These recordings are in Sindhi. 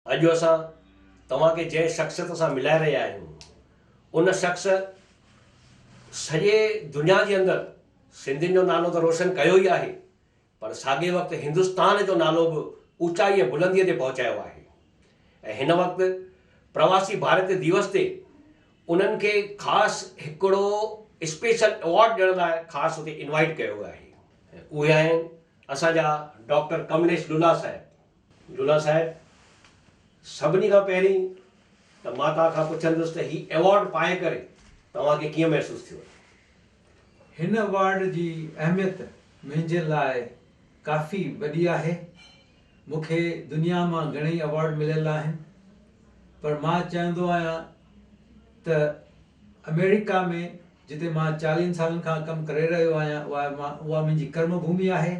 اڄ اسان توهان کي جنهن شخصيت سان ملائي رهيا آهيون ان شخص سڄي دنيا جي اندر سنڌين جو نالو ته روشن ڪيو ئي آهي پر ساڳئي وقت هندستان جو نالو به اوچائي ۽ بلندي تي پهچايو آهي ۽ هن وقت پرواسي ڀارتي ديوس تي انهن کي خاص هڪڙو اسپيشل ايوارڊ ڏيڻ لاء خاص اتي انوائيٽ ڪيو ويو آهي ۽ اهي آهن اسان جا ڊاڪٽر ڪمليش لولا صاحب. لولا صاحب، سڀني کان پهرين ته مان توهان کان پڇندس ته هي ايوارڊ پائي ڪري توهان کي ڪيئن محسوس ٿيو؟ هن ايوارڊ جي اهميت منهنجي لاء ڪافي وڏي آهي. مون کي دنيا مان گهڻئي ايوارڊ مليل آهن پر مان چاهيندو آهيان ته آمريڪا ۾ جتي مان چاليهن سالن کان ڪم ڪري رهيو آهيان اها منهنجي ڪرم ڀومي آهي.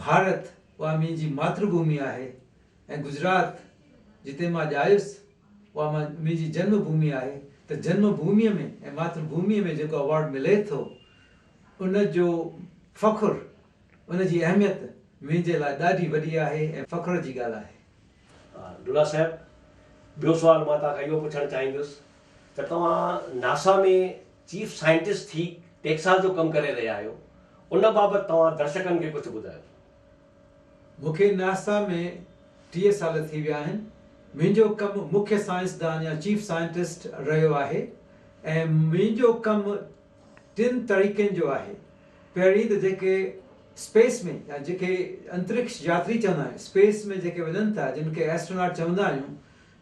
ڀارت اها منهنجي ماتر ڀومي آهي ۽ گجرات جتي مان ڄايس اها منهنجي جنم ڀومي آهي ته جنم ڀوميء ۾ ۽ ماتر ڀوميء ۾ جيڪو ايوارڊ ملي ٿو ان جو فخر ان جي اهميت منهنجي لاء ڏاڍي وڏي آهي ۽ فخر جي ڳالهه آهي. لولا صاحب ٻيو سوال مان توهان کان اهو پڇڻ چاهيندس ته توهان ناسا ۾ چيف سائنٽسٽ ٿي ٽيڪساس جو ڪم ڪري رهيا آهيو ان بابت توهان درشڪن کي ڪجهه ٻڌايو. مون کي ناسا ۾ 30 سال ٿي ويا آهن. منهنجو ڪم مکيه سائنسدان يا چيف سائنٽسٽ رهيو آهي ۽ منهنجو ڪم ٽن طريقن جو آهي. پهرين ته جيڪي اسپيس ۾ يا جيڪي انترڪش ياتري چوندا آهيون اسپيس ۾ جيڪي وڃن ٿا جن کي ايسٽروناٽ چوندا آهيون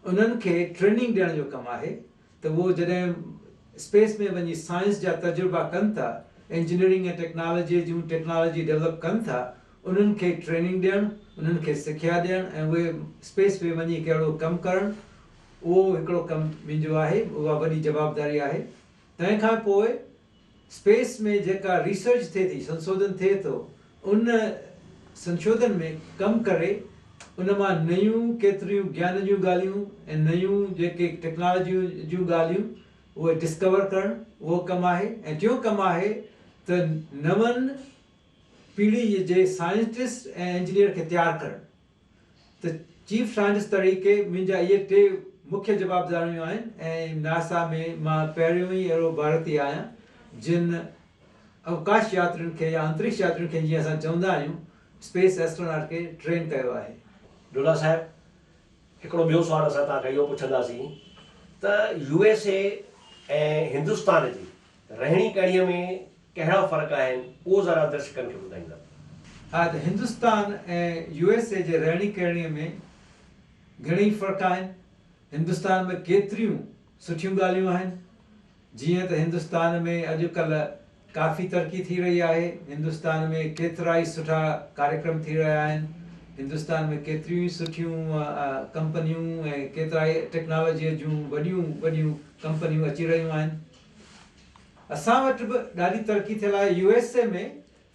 انهن کي ٽريننگ ڏيڻ جو ڪم آهي ته اهو جڏهن اسپيس ۾ وڃي سائنس جا تجربا ڪن ٿا، انجنيئرنگ ۽ ٽيڪنالاجيء جون ٽيڪنالاجي ڊولپ ڪن ٿا، انهن کي ٽريننگ ڏيڻ، انهن کي سکيا ڏيڻ ۽ اهي اسپيس ۾ وڃي ڪهڙو ڪم ڪرڻ، اهو هڪڙو ڪم منهنجو آهي، اها وڏي جوابداري آهي. تنهن کان پوء اسپيس ۾ جيڪا ريسرچ ٿئي ٿي، سنشوڌن ٿئي ٿو، ان سنشوڌن ۾ ڪم ڪري ان مان نيون ڪيتريون گيان جون ڳالهيون ۽ نيون جيڪي ٽيڪنالاجيون جون ڳالهيون اهي ڊسڪور ڪرڻ اهو ڪم آهي ۽ ٽيون ڪم آهي ته نون پيڙهي جي سائنٽسٽ ۽ انجنيئر کي تيار ڪرڻ. ته چيف سائنٽسٽ طريقي منهنجا اهي ٽي مکيه جوابداريون آهن ۽ ناسا ۾ مان پهريون ئي اهڙو ڀارتي آهيان جن اوڪاش ياترين کي يا انترڪش ياترين کي جيئن اسان چوندا آهيون اسپيس ايسٽروناٽ کي ٽرين ڪيو آهي. لولا صاحب هڪڙو ٻيو سوال اسان توهان کان اهو پڇنداسين ته يو ايس اي ۽ هندستان جي رهڻي ڪهڻيء ۾ ڪهڙا فرق آهن اهو ذرا درشڪن کي ٻڌائيندا. ها ته هندستان ۽ يو ايس اي جي رهڻي ڪهڻيء ۾ گهڻيئي فرق آهن. هندستان ۾ ڪيتريون سٺيون ڳالهيون آهن. جيئن ته هندستان ۾ اڄ ڪلهه ڪافي ترقي ٿي رهي آهي. هندستان ۾ ڪيترائي سٺا ڪاريڪرم ٿي رهيا آهن. هندستان ۾ ڪيتريون ئي سٺيون ڪمپنيون ۽ ڪيترائي ٽيڪنالاجيء جون وڏيون وڏيون ڪمپنيون اچي رهيون آهن. اسان وٽ به ڏاڍي ترقي ٿيل آهي. يو ايس اي ۾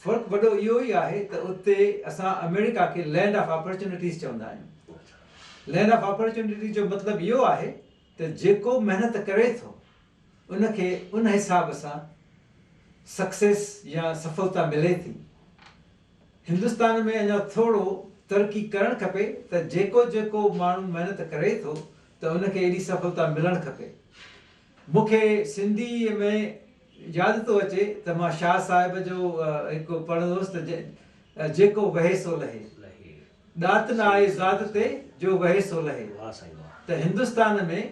فرق وڏو اهو ئي آهي ته اتي اسان آمريڪا کي لينڊ آف آپرچونٽيز چوندا آهيون. لينڊ آف آپرچونٽيز جو مطلب اهو آهي ته جيڪو محنت ڪري ٿو ان کي ان حساب سان سڪسيس يا سڦلتا ملي ٿي. هندستان ۾ اڃا ٿورو ترقي ڪرڻ کپي ته جيڪو جيڪو ماڻهو محنت ڪري ٿو ته ان کي ايڏي سڦلتا ملڻ کپي. مون کي سنڌيء ۾ ياد ٿو اچي ته مان شاهه صاحب جو هڪ پڙهندو هوس ته جيڪو وهي سو لهي. ڏات نه آئي ذات تي جو وهي سو لهي. ته هندستان ۾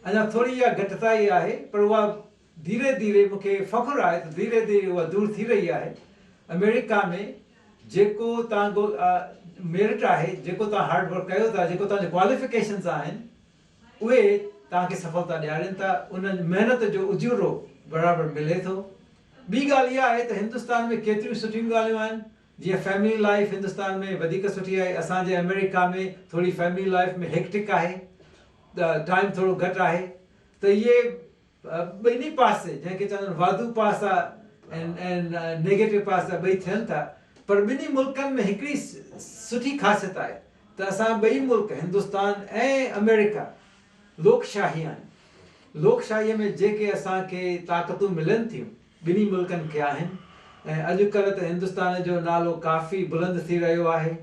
اڃا ٿوري اها گهٽتائي آهي پر اها ڌيري ڌيري مون کي فخر آهي ته ڌيري ڌيري اها دور ٿي رهي آهي. آمريڪا ۾ جيڪو توهان جو ميرٽ آهي، جيڪو توهان هارڊ ورڪ ڪيو ٿا، جيڪو توهان جون ڪواليفڪيشنز آهن، اهي توهان کي سڦلتا ڏيارين ٿا، ان محنت جو اجورو برابر ملي ٿو. ٻي ڳالهه اها آهي ته هندستان ۾ ڪيتريون سٺيون ڳالهيون آهن، جيئن فيملي لائيف هندستان ۾ وڌيڪ سٺي آهي، اسان جي آمريڪا ۾ ٿوري فيملي لائيف ۾ هيڪٽڪ آهي، ٽائيم ٿورو گهٽ آهي ته اهي ٻنهي پاسي جنهن کي چوندا آهن واڌو پاسا ۽ نيگيٽو پاسا ٻئي ٿين ٿا پر ٻنهي ملڪن ۾ هڪڙي سٺي خاصيت آهي ته اسان ٻئي ملڪ هندستان ۽ آمريڪا لوڪشاهي آهن. لوڪشاهيء ۾ جيڪي اسان کي طاقتون ملن ٿيون ٻنهي ملڪن کي آهن ۽ اڄ ڪلهه ته هندستان جو نالو ڪافي بلند ٿي رهيو آهي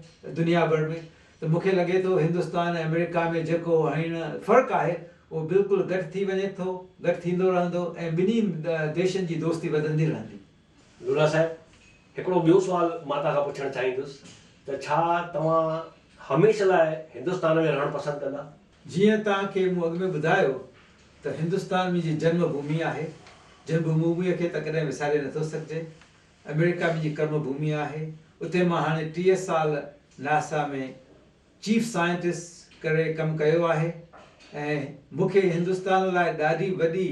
دنيا ڀر ۾ ته مون کي لڳي ٿو هندستان ۽ آمريڪا ۾ جيڪو هينئر فرق آهي اهو بلڪل گهٽ ٿي وڃي ٿو، گهٽ ٿيندو رهندو ۽ ٻنهي ديشن جي دوستي وڌندي رهندي. لولا صاحب، هڪڙو ٻيو سوال مان توهان کان پڇڻ چاهيندس ته ڇا توهان هميشه لاء هندستان ۾ رهڻ پسند ڪندا؟ جيئن توهان کي مون اڳ ۾ ٻڌايو ته هندستان منهنجي جنم ڀومي آهي. جنم ڀوميء کي ته ڪڏهن وساري نٿو سگهجي. آمريڪا منهنجي ڪرم ڀومي آهي. اتي مان هاڻي 30 سال ناسا ۾ چيف سائنٽسٽ ڪري ڪم ڪيو آهي ۽ مون کي هندستان لاء ڏاڍي وڏي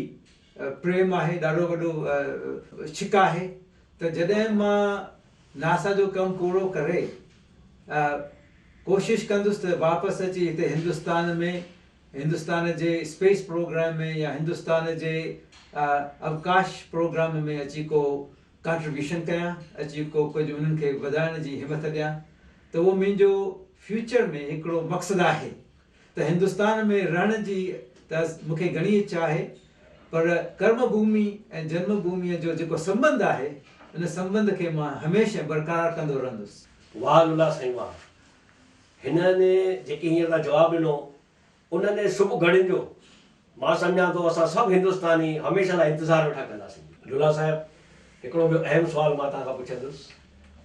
پريم آهي، ڏاڍو وڏو ڇڪ آهي ته جڏهن مان ناسا جو ڪم پورو ڪري ڪوشش ڪندس ته واپس اچي هتي هندستان ۾ هندستان جي اسپيس پروگرام ۾ يا هندستان جي اوڪاش پروگرام ۾ اچي ڪو ڪانٽريبيوشن ڪيان، اچي ڪو ڪجهه انهن کي وڌائڻ جي همٿ ڏيان ته اهو منهنجو فيوچر ۾ هڪڙو مقصد آهي. ته هندستان ۾ رهڻ جي ته مون کي گهڻي اڇا آهي پر ڪرم ڀومي ۽ جنم ڀوميء جو جيڪو سنٻنڌ آهي ان سنٻنڌ کي مان هميشه برقرار ڪندو رهندس. واهه لولا سائين واهه. هنن جيڪي هينئر تان جواب ڏنو انهن شڀ گهڙين جو مان سمجهان ٿو اسان سڀ هندستاني هميشه لاء انتظار ويٺا ڪنداسين. لولا صاحب هڪڙو ٻيو اهم سوال مان توهان کان پڇندس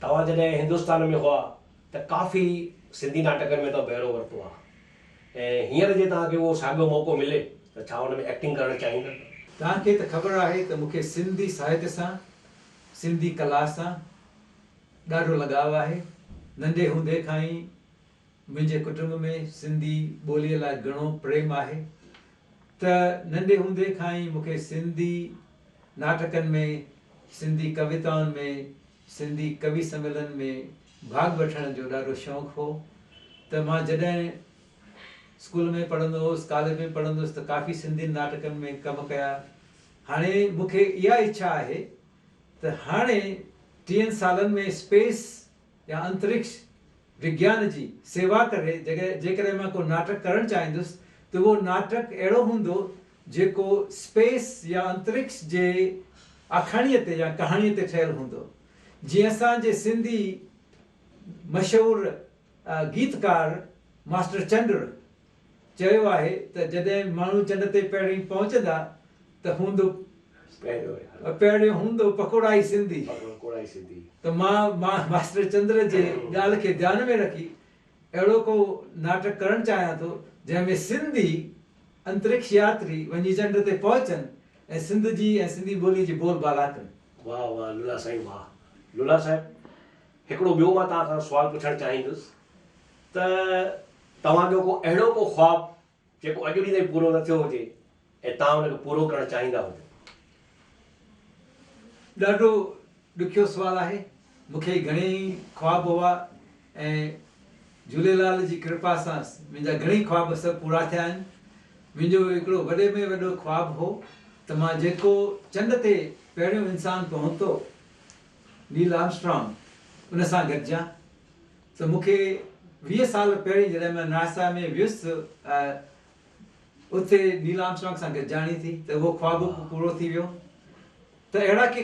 توهان جڏهن هندستان ۾ هئا ته ڪافي سنڌي ناٽڪن ۾ توهان بهرو ورتو آهي ۽ هينئر جي توهان کي اهو ساڳيو موقعو ملي ته ڇا ان ۾ ايڪٽنگ ڪرڻ چاهيندا؟ توهان کي ته خبر آهي ته مون کي سنڌي ساهتيه سان، سنڌي ڪلا سان ڏاڍو لڳاء آهي. ننڍي هوندي کان ئي منهنجي ڪٽنب ۾ سنڌي ٻوليء لاء گهڻو پريم آهي ته ننڍي هوندي کان ئي مون کي سنڌي ناٽڪن ۾، سنڌي ڪويتائن ۾، سنڌي ڪوي سميلن ۾ ڀاڳ وٺڻ جو ڏاڍو شوق هو ته مان جڏهن اسڪول ۾ پڙهندو هوس، ڪاليج ۾ پڙهندو هوس ته ڪافي سنڌين ناٽڪن ۾ ڪم ڪيا. هاڻي مون کي اها اڇا آهي ته هاڻي ٽيهن سالن ۾ اسپيس يا انترڪش وگيان جي سيوا ڪري جيڪڏهن مان ڪو ناٽڪ ڪرڻ چاهيندس ته اهو ناٽڪ اهڙو هوندو جيڪو اسپيس يا انترڪش جي آکاڻيء تي يا ڪهاڻيء تي ٺهيل هوندو. جيئن اسان جي سنڌي مشهور گيتڪار ماسٽر چنڊ چيو آهي ته جڏهن ماڻهو چنڊ تي پهرين پهچندا ته هوندو پهريون هوندو پڪوڙائي سنڌي. ته مان ماسٽر چندر جي ڳالهه کي ڌيان ۾ رکي اهڙو ڪو ناٽڪ ڪرڻ چاهيان ٿو جنهن ۾ سنڌي انترڪش ياتري وڃي چنڊ تي پهچن ۽ سنڌ جي ۽ سنڌي ٻولي جي بول بالا ڪن. واهه واهه لولا سائين واهه. لولا صاحب هڪڙو ٻيو مان توهان کان سوال پڇڻ چاهيندس ته توهان جو ڪو اهڙو ڪو خواب جيڪو اڄ ڏينهن تائين پورو نه ٿيو هجي ۽ توهان ان کي پورو ڪرڻ چاهيندا هجو. ڏاڍو ڏکيو سوال آهي. مون کي گهڻيئي خواب هئا ۽ جهوليلال جي ڪرپا سان منهنجا گهڻيئي خواب سڀ پورا ٿيا آهن. منهنجو هڪڙو وڏي ۾ وڏو خواب هو ته مان جيڪو چنڊ تي پهريون انسان پهتو نيل آرمسٽرانگ ان سان گڏجان ته مون کي 20 سال پهرين جڏهن مان ناسا ۾ ويس اتي نيل آرمسٽرانگ سان گڏجاڻي ٿي ته اهو خواب به پورو ٿي ويو ته اهڙا ڪي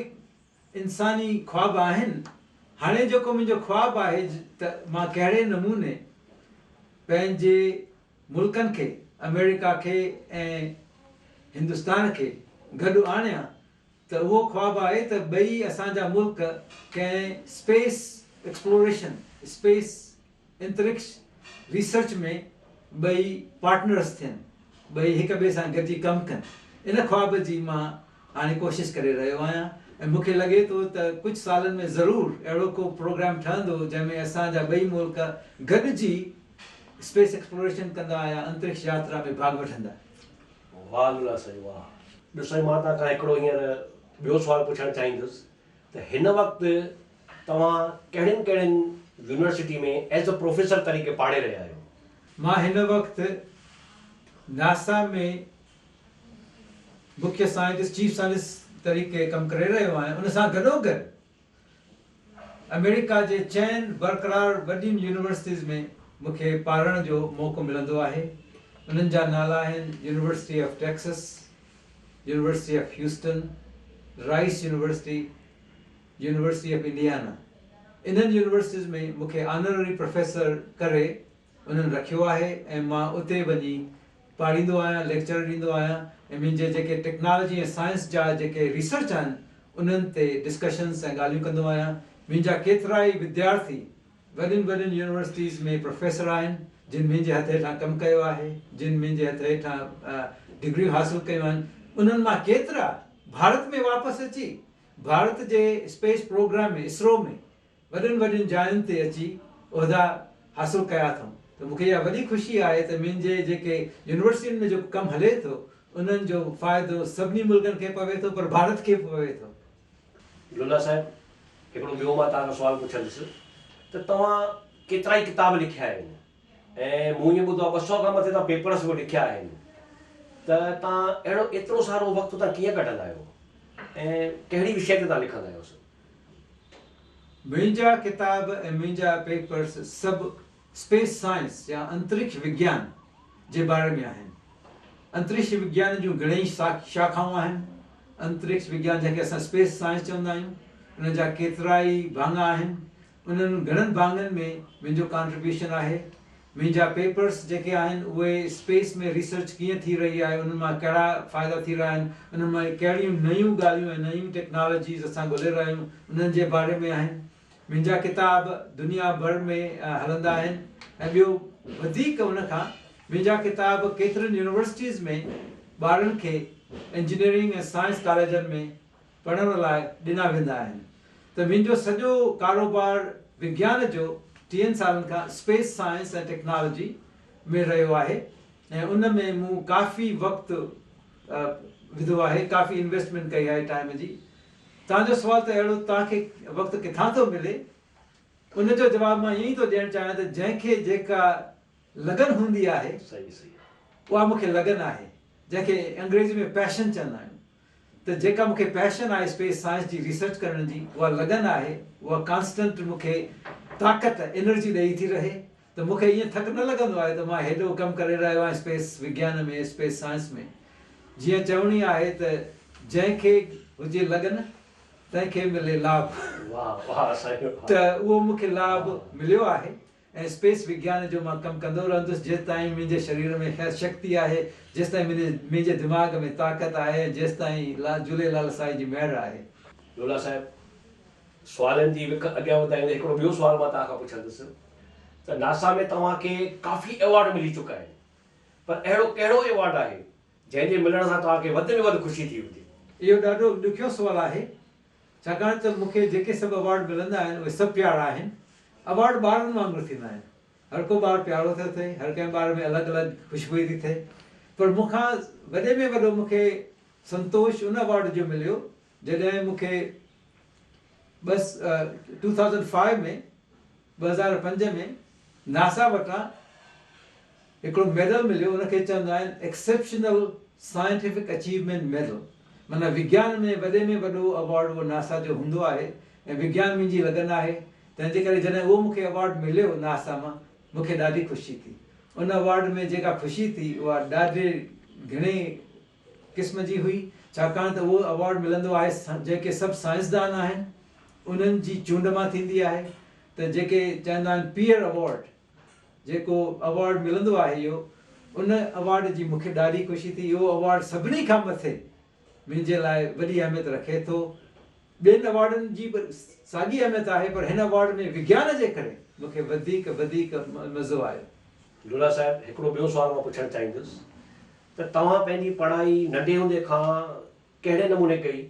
انساني خواب آهن. هاڻي جيڪو منهنجو خواب آهي ته مان ڪهڙي نموني پنهنجي ملڪن کي آمريڪا کي ۽ هندستان کي گڏ آڻيان ته اهو خواب آهي ته ٻئي اسان جا ملڪ ڪنهن اسپيس ايڪسپلوريشن، اسپيس انترڪش ريسرچ ۾ ٻئي پارٽنرس ٿين، ٻئي هڪ ٻئي سان گڏجي ڪم ڪن. ان خواب جي مان هاڻي ڪوشش ڪري رهيو آهيان ۽ مون کي لڳي ٿو ته ڪجهه سالن ۾ ضرور اهڙو ڪو پروگرام ٺهندو جنهن ۾ اسان جا ٻئي ملڪ گڏجي اسپيس ايڪسپلوريشن ڪندا يا انترڪش ياترا ۾ ڀاڳ وٺندا. واهه لولا سائين واهه. ٻيو سائين مان توهان کان هڪڙو هينئر ٻيو سوال پڇڻ چاهيندس ته هن وقت توهان ڪهڙين ڪهڙين يونيورسٽي ۾ ايز ا پروفيسر طريقي پاڙهي رهيا آهيو؟ مان هن وقت ناسا ۾ مکيه سائنٽسٽ، چيف سائنٽسٽ، طريقي ڪم ڪري رهيو آهيان ان سان گڏوگڏ آمريڪا جي چئن برقرار وڏين يونيورسٽيز ۾ مون کي پاڙهڻ جو موقعو ملندو آهي. انهن جا نالا آهن university of Texas, university of Houston, Rice university, university of Indiana. انهن يونيورسٽيز ۾ مون کي آنرري پروفيسر ڪري انهن رکيو آهي ۽ مان اتي وڃي پاڙهيندو آهيان، ليڪچر ڏيندو آهيان ۽ منهنجي جيڪي ٽيڪنالاجي ۽ سائنس جا جيڪي ريسرچ آهن انهن تي ڊسڪشنس ۽ ڳالهيون ڪندو آهيان. منهنجا ڪيترائي وديارٿي وڏين وڏين يونيورسٽيز ۾ پروفيسر آهن جن منهنجي هٿ هيٺان ڪم ڪيو آهي، جن منهنجي هٿ هيٺان ڊگريون حاصل ڪيون آهن. انهن مان ڪيترا ڀارت ۾ واپس اچي ڀارت جي اسپيس پروگرام ۾ اسرو ۾ وڏين وڏين جاين تي اچي عهدا حاصل ڪيا اٿئون ته مون کي اها وڏي خوشي آهي ته منهنجي جيڪي يونيورسٽين ۾ جيڪو ڪم هلي ٿو انهن جو فائدو سڀني ملڪن کي پوي ٿو پر ڀارت کي به پوي ٿو. لولا صاحب هڪڙو ٻيو مان توهان کان سوال پڇندس ته توهان ڪيترائي ڪتاب لکيا آهن ۽ مون ائين ٻڌو آهي 200 کان مٿي توهان پيپرس به لکيا آهن ته توهان اهڙو ايترو سارو وقت توهان ڪيئن ڪڍندا آهيو ۽ ڪهڙي وشي تي توهان لکندا آهيو سر؟ منهنجا ڪتاب ۽ منهنجا پيپرس سڀ اسپيس سائنس يا انترڪش وگيان جي باري ۾ آهن. انترڪش وگيان جون گهڻيئي شاخائون آهن. انترڪش وگيان جنهن کي اسان اسپيس سائنس چوندا آهيون ان جا ڪيترائي ڀاڱا آهن. انهن گهڻن ڀاڱن ۾ منهنجو ڪانٽريبيوشن آهي. منهنجا پيپرس جيڪي آهن اهي اسپيس ۾ ريسرچ ڪيئن ٿي رهي آهي انهن مان ڪهڙا فائدا ٿي رهيا آهن انهن مان ڪهڙيون نيون ڳالهيون ۽ نيون ٽيڪنالاجيز اسان ڳولي رهيا آهيون انهن جي باري ۾ آهن منهنجا ڪتاب دنيا ڀر ۾ هلندا آهن ۽ ٻيو وڌيڪ ان کان منهنجا ڪتاب ڪيترين يونيورسٽيز ۾ ٻارن کي انجنيئرنگ ۽ سائنس ڪاليجن ۾ پڙهڻ لاء ڏنا ويندا آهن ته منهنجو سڄو ڪاروبار وگيان جو ٽيهن سالن کان اسپيس سائنس ۽ ٽيڪنالاجي ۾ رهيو آهي ۽ ان ۾ مون ڪافي وقت وڌو آهي ڪافي انويسٽمينٽ ڪئي آهي ٽائيم جي. توهان جو سوال ته اهڙو توهان کي وقت ڪٿان ٿو ملي ان جو جواب مان ائين ئي ٿو ڏيڻ چاهيان ته جنهن کي جيڪا لگن هوندي آهي اها مون کي لگن آهي جنهن کي انگريزي ۾ پيشن چوندا آهيون ته جيڪا مون کي پيشن آهي اسپيس سائنس جي ريسرچ ڪرڻ جي اها لگن آهي اها ڪانسٽنٽ مون کي طاقت انرجي ڏئي ٿي رهي ته مون کي ائين ٿڪ نه لڳندو آهي ته مان هيڏو ڪم ڪري رهيو آهيان اسپيس وگيان ۾ اسپيس سائنس ۾ جيئن چوڻي آهي ته جنهن کي هجي لگن تنهن کي ملي لاڀ ته اهو مون کي لاڀ مليو آهي ۽ اسپيس وگيان جو مان ڪم ڪندو رهندس جيستائين منهنجي شرير ۾ خير شڪتي آهي، جيستائين منهنجي دماغ ۾ طاقت آهي ۽ جيستائين جهوليلال سائين جي مهر آهي. لولا صاحب، سوالن جي وک اڳيان وڌائيندي هڪڙو ٻيو سوال مان توهان کان پڇندس ته ناسا ۾ توهان کي ڪافي ايوارڊ ملي چڪا آهن پر اهڙو ڪهڙو ايوارڊ آهي جنهن جي ملڻ سان توهان کي وڌ ۾ وڌ خوشي ٿي هجي؟ اهو ڏاڍو ڏکيو سوال آهي ڇاڪاڻ ته مون کي جيڪي سڀ ايوارڊ ملندا آهن اهي سڀ پيارا آهن. ايوارڊ ٻارن وانگر ٿيندا آهن. هر ڪو ٻار پيارو ٿو ٿئي، هر ڪنهن ٻار ۾ الڳ الڳ خوشبوئي ٿي ٿئي. پر مون کان وڏي ۾ وڏو مون کي سنتوش ان ايوارڊ جو مليو جڏهن مون کي بس ٽو ٿائوزنڊ فائيو ۾ 2005 ۾ ناسا وٽان هڪڙو ميڊل مليو ان کي چوندا آهن ايڪسيپشنل سائنٽيفڪ اچيومينٽ ميڊل معنيٰ وگيان ۾ وڏي ۾ وڏو ايوارڊ اهو ناسا جو هوندو آهي ۽ وگيان منهنجي لگن آهي تنهن جي ڪري جڏهن اهو مون کي ايوارڊ مليو ناسا مان مون کي ڏاڍي خوشي ٿي ان ايوارڊ ۾ جيڪا خوشي ٿي اها ڏاڍي گهڻي قسم جي هئي ڇاڪاڻ ته اهو ايوارڊ ملندو آهي جيڪي سڀ سائنسدان آهن انهن جي چونڊ مان ٿيندي آهي ته جيڪي چوندا آهن پيئر ايوارڊ جيڪو ايوارڊ ملندو آهي اهو ان ايوارڊ جي مون کي ڏاڍي خوشي ٿي اهو ايوارڊ سڀني کان مٿي منهنجي لاء وڏي اهميت رکي ٿو ٻين ايوارڊن جي به ساڳي اهميت آهي پر هن ايوارڊ ۾ وگيان جي ڪري مون کي وڌيڪ وڌيڪ مزو آيو. لولا صاحب هڪڙو ٻيو سوال مان پڇڻ چاهيندس ته توهان پنهنجي پڙهائي ننڍي هوندي کان ڪهڙي نموني ڪئي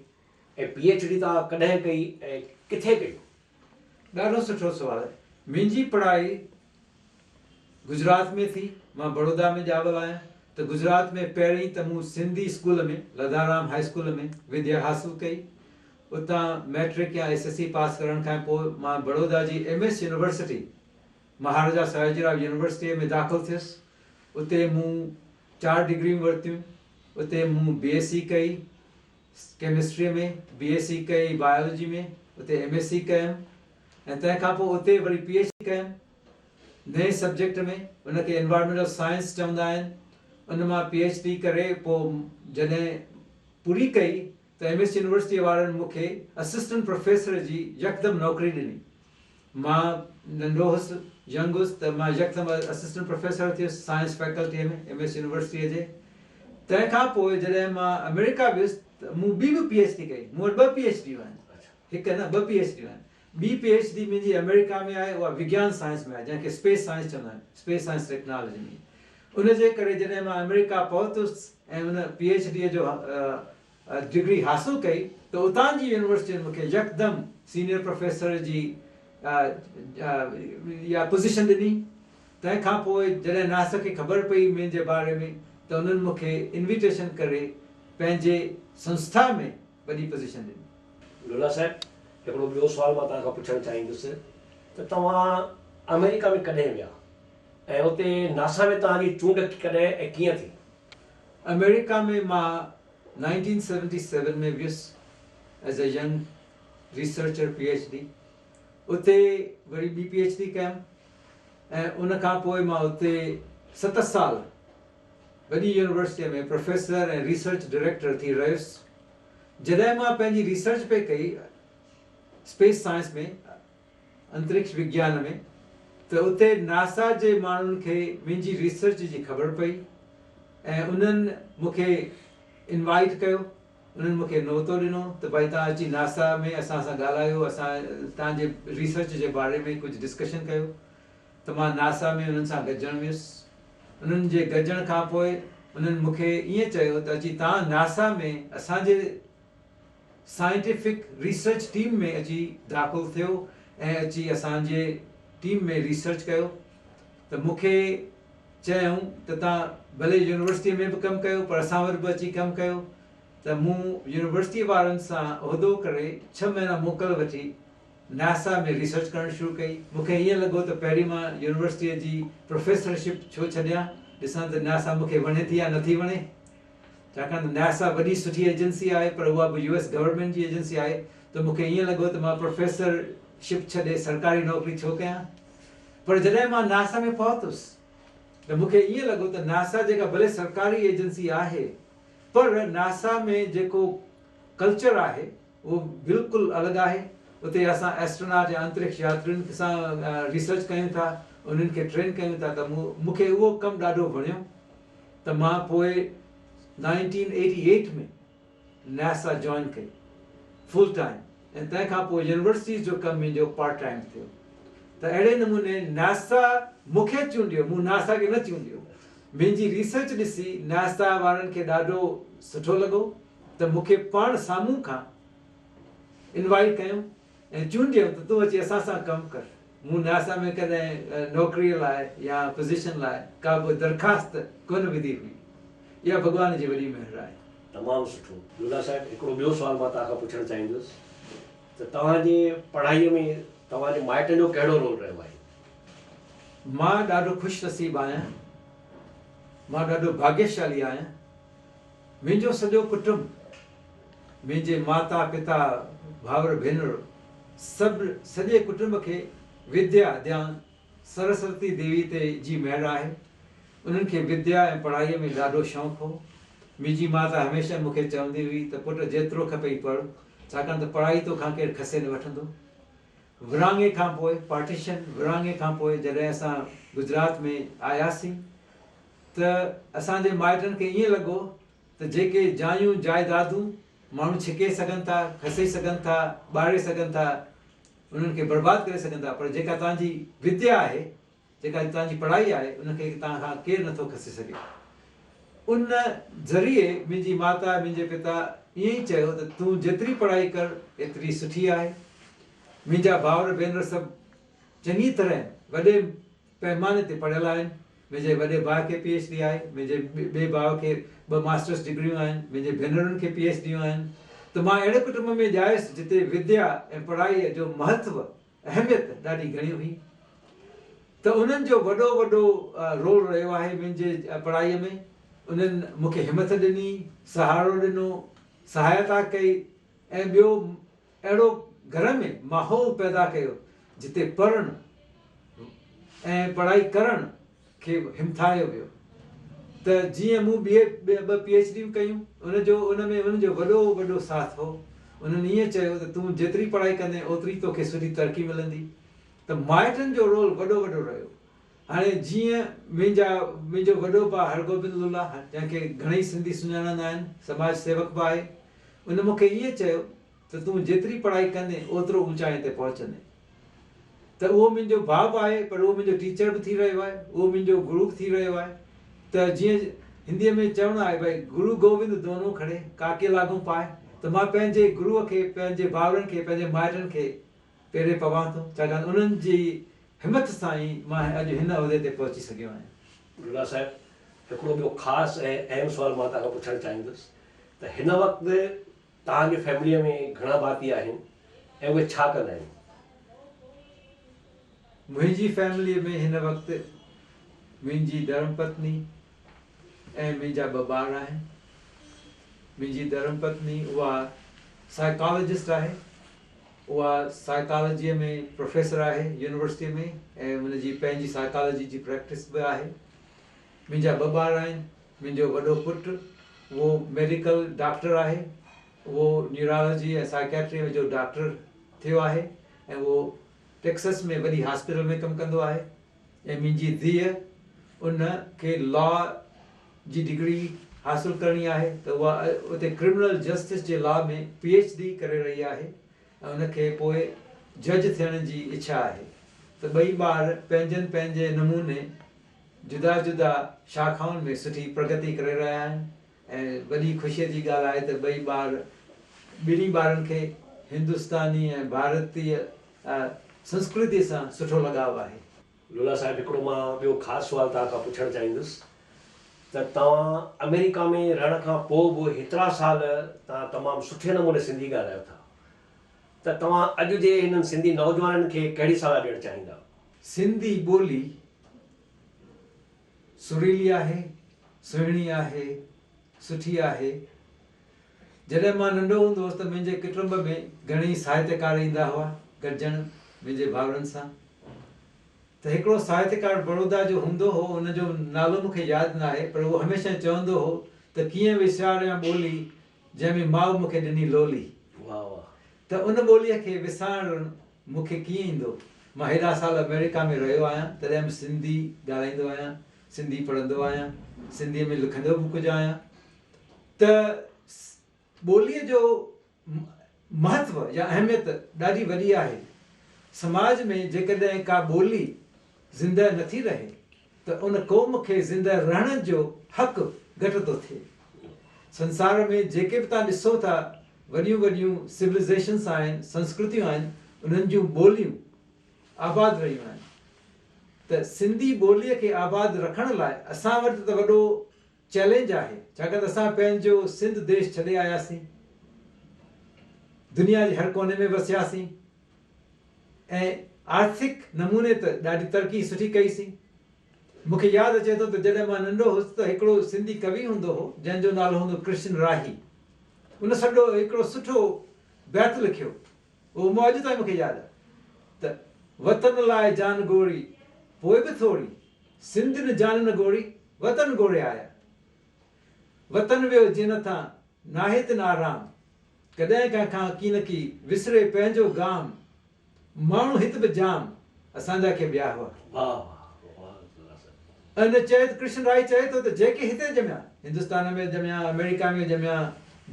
۽ پي ايڇ ڊي توهان ڪڏهن ڪئي ۽ ڪٿي ڪئي؟ ڏاڍو سٺو سوال. منهنجي پڙهائي گجرات ۾ ٿي. مان بڙودا ۾ ڄاول آهيان ته گجرات ۾ پهرين ته مون Sindhi school ۾ Ladharam high school ۾ وديا حاصل ڪئي. اتان مئٽرڪ يا ايس ايس سي پاس ڪرڻ کان پوء مان بڙودا جي M S university Maharaja Sayajirao يونيورسٽيء ۾ داخل ٿيس. اتي مون چار ڊگريون ورتيون. اتي مون بي ايس سي ڪئي. ڪيمسٽريء ۾ بي ايس سي ڪئي، بائيولوجي ۾ اتي ايم ايس سي ڪيم ۽ تنهن کان پوء اتي وري پي ايڇ ڊي ڪيم نئين سبجيڪٽ ۾ ان کي انوائرمينٽل سائنس چوندا آهن ان مان پي ايڇ ڊي ڪري پوء جڏهن پوري ڪئي ته ايم ايس يونيورسٽيء وارن مون کي اسسٽنٽ پروفيسر جي يڪدم نوڪري ڏني. مان ننڍو هوس. ينگ هيس ته مان يڪدم اسسٽنٽ پروفيسر ٿيس سائنس فيڪلٽيء ۾ ايم ايس يونيورسٽيء جي. تنهن کان پوء جڏهن مان آمريڪا ويس ته مون ٻي به پي ايڇ ڊي ڪئي. مون وٽ ٻه پي ايڇ ڊيون آهن. هڪ نه ٻه پي ايڇ ڊيون آهن. ٻي پي ايڇ ڊي منهنجي آمريڪا ۾ آهي اها وگيان سائنس ۾ آهي جنهن کي اسپيس سائنس چوندا آهن اسپيس سائنس ٽيڪنالاجي ۾. ان جي ڪري جڏهن مان آمريڪا پهتس ۽ ان پي ايڇ ڊيء جو ڊگري حاصل ڪئي ته اتان جي يونيورسٽين مون کي يڪدم سينيئر پروفيسر جي اها پوزيشن ڏني. تنهن کان پوء جڏهن ناسا کي خبر پئي منهنجي باري ۾ ته انهن مون کي انويٽيشن ڪري پنهنجي سنسٿا ۾ وڏي پوزيشن ڏني. لولا صاحب هڪڙو ٻيو سوال مان توهان کان پڇڻ چاهيندس ته توهان آمريڪا ۾ ڪڏهن ويا ۽ اتي ناسا ۾ توهان جي چونڊ ڪڏهن ۽ ڪيئن ٿي؟ آمريڪا ۾ مان نائنٽين سيونٽي سيون ۾ ويس as a young researcher P H D اتي وري ٻي پي ايڇ ڊي ڪيم ۽ ان کان پوء مان اتي ست سال وڏي يونيورسٽيء ۾ پروفيسر ۽ ريسرچ ڊائريڪٽر ٿي رهيس. جڏهن مان پنهنجي ريسرچ پئي ڪئي اسپيس سائنس ۾ انترڪش وگيان ۾ ته اتي ناسا جي ماڻهن کي منهنجي ريسرچ جي خبر پئي ۽ انهن مون کي انوائيٽ ڪيو انهن مون کي نوتو ڏنو ته ڀائي توهان اچي ناسا ۾ اسان سان ڳالهايو اسان توهان جي ريسرچ جي باري ۾ ڪجهه ڊسڪشن ڪيو ته مان ناسا ۾ انهن سان گڏجڻ ويس انهن جي گڏجڻ کان پوء انهن مون کي ائين چيو ته اچي توهان ناسا ۾ اسان جي سائنٽيفڪ ريسرچ ٽيم ۾ اچي داخل ٿيو ۽ اچي اسان جي ٽيم ۾ ريسرچ ڪيو ته مون کي چيائون ته توهان ڀلي يونيورسٽيء ۾ به ڪم ڪيو پر اسان وٽ به اچي ڪم ڪيو ته مون يونيورسٽيء وارن سان عهدو ڪري ڇهه مهينا موڪل وٺي ناسا ۾ ريسرچ ڪرڻ شروع ڪئي. مون کي ائين لڳو ته پهرين مان يونيورسٽيء جي پروفيسرشپ ڇو ڇڏيان، ڏسان ته ناسا مون کي وڻي ٿي يا نٿي وڻي. ڇاڪاڻ ته ناسا وڏي سٺي ايجنسي آهي پر اها به يو ايس گورنمينٽ جي ايجنسي آهي ته مون کي ائين لڳو ته مان پروفيسر شپ ڇڏي سرڪاري نوڪري ڇو ڪيان. پر جڏهن مان ناسا ۾ پهتس ته مون کي ائين لڳو ته ناسا جيڪا ڀلي سرڪاري ايجنسي آهي پر ناسا ۾ جيڪو ڪلچر آهي اهو بلڪل الڳ آهي. اتي اسان ايسٽروناٽ يا انترڪش ياترين سان ريسرچ ڪيون ٿا انهن کي ٽرين ڪيون ٿا ته مون کي اهو ڪم ڏاڍو وڻيو. ته مان پوء nineteen eighty eight ۾ NASA join ڪئي فل ٽائيم ۽ تنهن کان پوء يونيورسٽيز جو ڪم منهنجو پارٽ ٽائيم ٿيو ته اهڙي نموني ناسا مون کي چونڊيو مون ناسا کي نه چونڊيو منهنجي ريسرچ ڏسي ناسا وارن کي ڏاڍو سٺو لڳو ته مون کي پاڻ سامهون کان انوائيٽ ڪيو ۽ چونڊيو ته تون اچي اسان سان ڪم ڪر. مون ناسا ۾ ڪڏهن نوڪريء لاء يا پوزيشن لاء ڪا به درخواست ڪونه وڌي هئي. اها ڀڳوان جي وڏي مهر آهي. تمام سٺو. لولا صاحب هڪڙو ٻيو سوال مان توهان کان پڇڻ چاهيندس ته توهان جي پڙهائيء ۾ توهان جي مائٽن جو ڪهڙو رول رهيو آهي؟ مان ڏاڍو خوش نصيب آهيان. مان ڏاڍو ڀاڳيشالي آهيان. منهنجو سڄو ڪٽنب، منهنجي ماتا پتا، ڀائر ڀينر سڀ سڄي ڪٽنب کي وديا ڌيان سرسوتي ديوي تي جي مهر آهي. انهن کي وديا ۽ پڙهائيء ۾ ڏاڍو شوق هو. منهنجي ماتا هميشه مون کي چوندي هئي ته پٽ جيترو کپئي پڙهه، ڇاڪاڻ ته پڙهائي توکان ڪير کسي نه وٺندو. ورهاڱي کان پوء، Partition، ورهاڱي کان پوء جڏهن اسان گجرات ۾ آياسين ته اسان جي مائٽن کي ائين لڳو ته جيڪي جايون جائدادون ماڻهو ڇڪي سگهن ٿا، کسي سگهن ٿا، ٻاري سگهن ٿا، انهن کي برباد ڪري سگهن ٿا پر جيڪا توهان جي وديا آهي، جيڪا توهان جي پڙهائي آهي، ان کي توهان کان ڪير نٿو کسي سگهي. ان ذريعي منهنجي ماتا ۽ منهنجي پتا ائين ئي چيو ته تون جيتري پڙهائي ڪر ايتري سٺي آهي. منهنجا ڀائر ڀينر سڀ چڱي طرح وڏي پئماني تي پڙهيل آهن. منهنجي وڏي ڀاء کي پي ايڇ ڊي آهي، منهنجي ٻئي ڀاء کي ٻه ماسٽرس ڊگريون آهن، منهنجي ڀينرن کي پي ايڇ ڊيون آهن ته مان اهڙي ڪٽنب ۾ ڄايس جتي وديا ۽ پڙهائيء جو مهتو، اهميت، ڏاڍي گهڻي هئي ته انهن جو وڏو وڏو رول رهيو آهي منهنجي پڙهائيء ۾. انهن مون کي همٿ ڏني، سهارو ڏنو، سهائتا ڪئي ۽ ٻيو اهڙو گهر ۾ ماحول پيدا ڪيو جتي پڙهڻ ۽ پڙهائي ڪرڻ کي همٿايو ويو ته جيئن مون ٻي ٻه پي ايڇ ڊيون ڪيون ان جو ان ۾ انهن جو وڏو وڏو ساٿ هو انهن ائين چيو ته تون جيتري پڙهائي ڪندين اوتري توکي سٺي ترقي ملندي. ته مائٽن جو رول وڏو وڏو رهيو. هاڻي جيئن منهنجا منهنجو وڏو ڀاء هرگوبند لولا جنهن کي گهڻئي سنڌي سڃاڻندا آهن، سماج سيوڪ به آهي، ان مون کي ائين چيو ته تون جيتري پڙهائي ڪندين اوترو اوچائين تي پهچندين. ته اهو منهنجو ڀاء به آهي پر اهو منهنجو ٽيچر به ٿي رهيو آهي، اهو منهنجو گرو به ٿي رهيو آهي ته جيئن هنديء ۾ چوڻ آهي ڀائي گرو گووند دونون کڙي ڪاڪي لاگون پائي ته مان پنهنجي گروء کي، پنهنجي ڀائرن کي، پنهنجي مائٽن کي پيري پوان ٿو ڇاڪاڻ ته انهن جي همٿ سان ئي مان اڄ هن عهدي تي پهچي سگهيو آهيان. لولا صاحب هڪڙو ٻيو خاص ۽ اهم سوال مان توهان کان پڇڻ چاهيندس ته هن وقت توهان جي فيمليء ۾ گهڻا ڀاتي آهن ۽ اهي ڇا ڪندا آهن؟ منهنجي فيمليء ۾ هن وقت منهنجي ڌرم پتني ۽ منهنجا ٻه ٻار آهن. منهنجي ڌرم پتني اها سائيڪالاجسٽ آهي. اها سائيڪالاجيء ۾ پروفيسر آهي يونيورسٽيء ۾ ۽ ان جي پنهنجي سائيڪالاجي جي پريڪٽس به آهي. منهنجا ٻه ٻار آهن. منهنجو وڏو پٽ اهو ميڊيڪل ڊاڪٽر آهي. اهو نيورالاجي ۽ سائيڪيٽريء جو ڊاڪٽر ٿيو آهي ۽ اهو ٽيڪسس ۾ وڏي هاسپيٽل ۾ ڪم ڪندو آهي ۽ منهنجي ڌيء ان کي لا جي ڊگري حاصل ڪرڻي آهي ته اها اتي ڪرمنل جسٽس جي لا ۾ پي ايڇ ڊي ڪري رهي آهي ۽ ان کي پوء جج ٿيڻ جي اڇا آهي ته ٻئي ٻار پنهنجن پنهنجي نموني جدا جدا شاخائن ۾ سٺي پرگتي ڪري رهيا آهن ۽ وڏي خوشيء جي ڳالهه آهي ته ٻئي ٻار ٻنهي ٻارن کي هندستاني ۽ ڀارتي سنسڪرتي سان سٺو لڳاء آهي. لولا صاحب هڪڙو مان ٻيو خاص سوال توهان کان پڇڻ چاهيندس ته توهان آمريڪا ۾ رهڻ کان پوء به هيترا سال توهان تمام سٺي نموني سنڌي ڳالهايو ٿا ته توهان اڄ جي هنن سنڌي نوجوانن کي ڪهڙي صلاح ڏيڻ چاهيندا؟ سنڌي ٻولي سريلي آهي، سهڻي آهي، سٺي آهي. جڏهن مان ننڍو هوندو هوس ته منهنجي ڪٽنب ۾ گهڻيئي ساهتيڪار ايندا هئا گڏجڻ منهنجي ڀائرن سان ته هڪڙو ساهتيڪار بڙودا جو هوندو هو ان جو نالو مون کي ياد ناهي پر اهو هميشه چوندو هو ته ڪيئن وساريان ٻولي جنهن ۾ ماء مون کي ڏني لولي ته ان ٻوليء کي وسارڻ مون کي ڪيئن ايندو؟ مان هيڏا سال آمريڪا ۾ رهيو آهيان، تڏهن به سنڌي ڳالهائيندو آهيان، سنڌي پڙهندو آهيان، سنڌيء ۾ لکندو به ڪجهه آهيان ته ٻوليء جو مهتو يا اهميت ڏاڍي وڏي آهي. سماج ۾ جيڪڏهن ڪا ٻولي زندهه نٿي رهي ته ان قوم کي زندهه رهڻ جو حق گهٽ ٿو ٿئي. سنسار ۾ جيڪي به توهان ڏسو ٿا وڏيون وڏيون سولائيزيشنس آهن، سنسڪرتيون آهن، انهن جون ٻوليون آباد رهيون آهن ته سنڌي ٻوليء کي آباد رکڻ لاء اسان وٽ ته وڏو چئلينج آهي ڇاڪاڻ ته اسان پنهنجو سنڌ ديش ڇڏي آياسين، دنيا جي هر ڪوني ۾ وسياسين ۽ آرٿڪ نموني ته ڏاڍي ترقي سٺي ڪئي سين. مون کي ياد اچي ٿو ته جڏهن مان ننڍو هوس ته هڪڙو سنڌي ڪوي هوندو هو جنهن جو نالو هوندو ڪرشن راهي. ان سڏو هڪڙو سٺو بيت لکيو اهو مون اڄ تائين مون کي ياد آهي ته وطن لاء جان گوڙي پوء به ٿوري، سنڌين جان نه گوڙي وطن گوڙي آيا. وطن ويو جن هٿان ناهي تن آرام، ڪڏهن ڪنهن کان ڪينڪي وسري پنهنجو گام. ماڻهو هت به جام اسان جا ڪي ٻيا هئا. ان چئي ته ڪرشن رائي چئي ٿو ته جيڪي هتي ڄميا، هندستان ۾ ڄميا، آمريڪا ۾ ڄميا،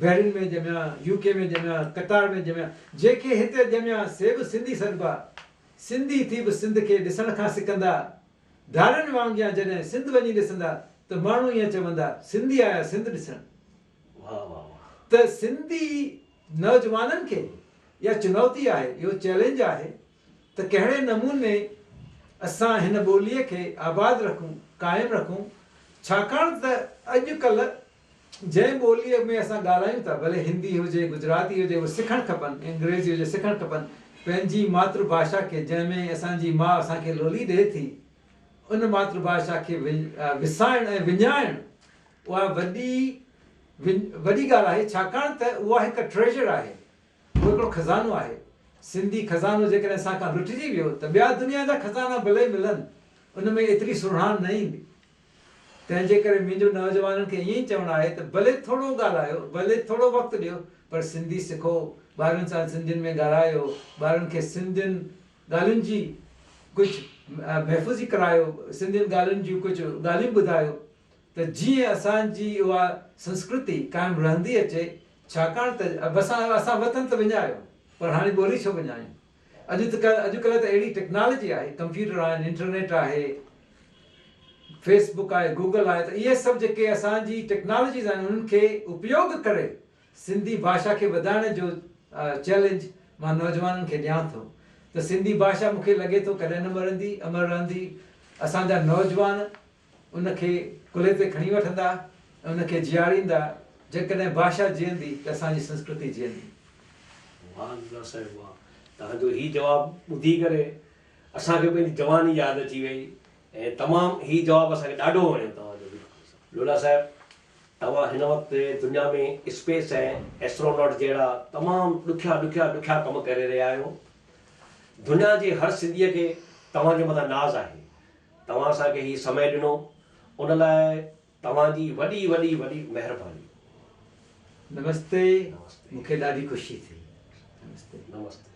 بحرين ۾ ڄميا، يو ڪي ۾ ڄميا، قطار ۾ ڄميا، جيڪي هتي ڄميا سي به سنڌي سڏبا. سنڌي ٿي به سنڌ کي ڏسڻ کان سڪندا. ڌارين وانگيان جڏهن سنڌ وڃي ڏسندا ته ماڻهو ائين چوندا، سنڌي آيا سنڌ ڏسڻ. ته سنڌي نوجوانن کي اها چنوتي آهي، اهو چئلينج آهي ته ڪهڙي نموني اسان هن ٻوليء کي آباد رکون، قائم رکون، ڇاڪاڻ ته اڄ ڪلهه جنهن ٻوليء ۾ اسان ڳالهايون ٿا، ڀلي هندي هجي، گجراتي هجي، اهي سکڻ کپن، انگريزي هجي سکڻ کپن، پنهنجي ماتر ڀاشا کي جنهن ۾ اسان جي ماء اسان کي لولي ڏئي ٿي، ان ماتر ڀاشا کي وسائڻ ۽ وڃائڻ اها وڏي وڏي ڳالهه آهي، ڇاڪاڻ ته اها هڪ ٽريجر آهي، اهو هڪڙو خزانو آهي. سنڌي خزانو جيڪڏهن اسان کان لٽجي ويو ته ٻيا دنيا جا خزانا ڀلي ملن، ان ۾ ايتري سرهاڻ نه ايندي. تنهن جي ڪري منهنجو نوجوانن کي ائين ئي چوڻ آهي ته ڀلي ٿورو ڳالهايو، ڀلي ٿورو وقت ڏيو، پر سنڌي سکو، ٻارن سان سنڌين ۾ ڳالهايو، ٻارن کي سنڌين ڳالهين جي ڪجهه محفوظي ڪرايو، سنڌين ڳالهين جون ڪجهه ڳالهيون ٻڌايو ته جيئن اسان جي اها سنسڪرتي قائم رهندي اچي، ڇاڪاڻ ته اسان اسان وطن ته وڃايو پر هاڻي ٻولي ڇو وڃايون؟ اڄ ته اڄڪلهه ته اهڙي ٽيڪنالاجي آهي، ڪمپيوٽر آهن، انٽرنيٽ آهي، فيس بڪ آهي، گوگل آهي ته اهي سڀ جيڪي اسان جي ٽيڪنالاجيز آهن انهن کي اپيوگ ڪري سنڌي ڀاشا کي وڌائڻ جو چئلينج مان نوجوانن کي ڏيان ٿو ته سنڌي ڀاشا مون کي لڳي ٿو ڪڏهن نه مرندي، امر رهندي، اسان جا نوجوان ان کي ڪلهي تي کڻي وٺندا ۽ ان کي جياريندا، جيڪڏهن ڀاشا جيئندي ته اسان جي سنسڪرتي جيئندي. واھ لولا صاحب واھ توهان جو هي جواب ٻڌي ڪري اسان کي پنهنجي جواني ياد اچي وئي ۽ تمام هي جواب اسان کي ڏاڍو وڻيو توهان جو بلڪل لولا صاحب توهان هن وقت دنيا ۾ اسپيس ۽ ايسٽروناٽ جهڙا تمام ڏکيا ڏکيا ڏکيا ڪم ڪري رهيا آهيو. دنيا جي هر سنڌيء کي توهان جي مٿان ناز آهي. توهان اسان کي هي سمي ڏنو ان لاء توهان جي وڏي وڏي وڏي مهرباني. نمستي مون کي ڏاڍي خوشي ٿي. نمستي. نمستي.